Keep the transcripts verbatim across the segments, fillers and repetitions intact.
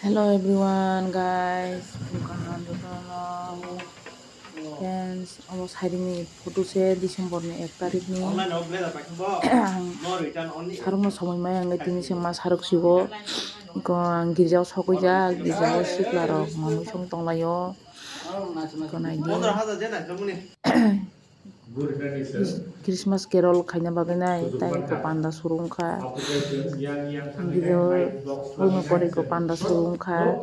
Hello everyone, guys. Friends, omo sarini photo se December ni ek tarikh ni. Ang sarukno somoi maya wngwi tini se ma saruk sigo. Iko ang girjao sokwijak, girjao sikla rok mamwi song tonglaio. Iko naidi. Christmas carol khaina bagwi nai, tai iko panda suru wngkha. Video songni pore iko panda suru wngkha.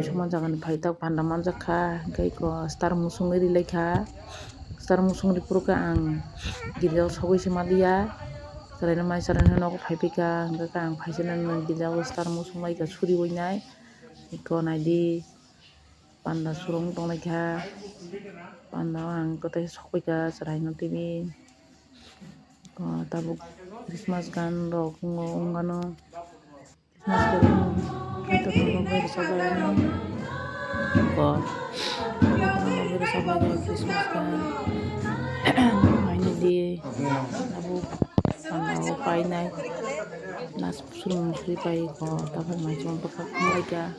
Soman jagani phaijak panda manjak kha, hwnkhe iko star musungwi rilaikha. Star musung riphuru khe ang girjao sogwi se maliya. Chwraino mai chwraino nogo phaiphikha, hwnkhe ang phaisano girjao star musung laikha suriwi nai. Iko naidi. Panda surung tonglaikha, panda o ang kwtai sokphaikha chwraino tini. Tabuk Christmas gan rok wngano, Christmas gan Christmas gan. Mainly tabuk panda o painai last surung suri pai ko tabuk mai chwng bwkhak wnglaikha.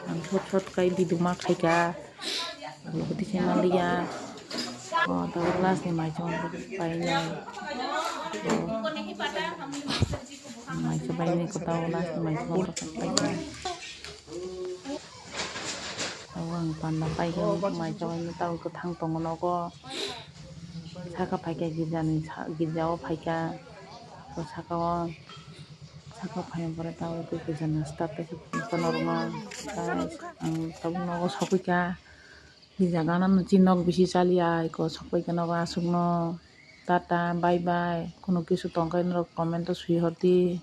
Ang short short kai video ma khaikha. Ang tisa maliya. O, tabuk last ni mai chwng painai. O, mai chwng painai ko tabuk last ni mai chwng painai. Tabuk ang panda paikha mai chwng painai tabuk kwthang tongo nogo. Saka phaikha girja ni girja o phaikha. O saka o. Saka phai pore tabuk tei kisa nasta tei kisa norma ang tabuk nogo sokphaikha. Kisa gana no chinok bisi chaliya iko sokphaikha nogo aswkno. Tata bye bye, kunu kisu tongkhe norok comment o swi hordi.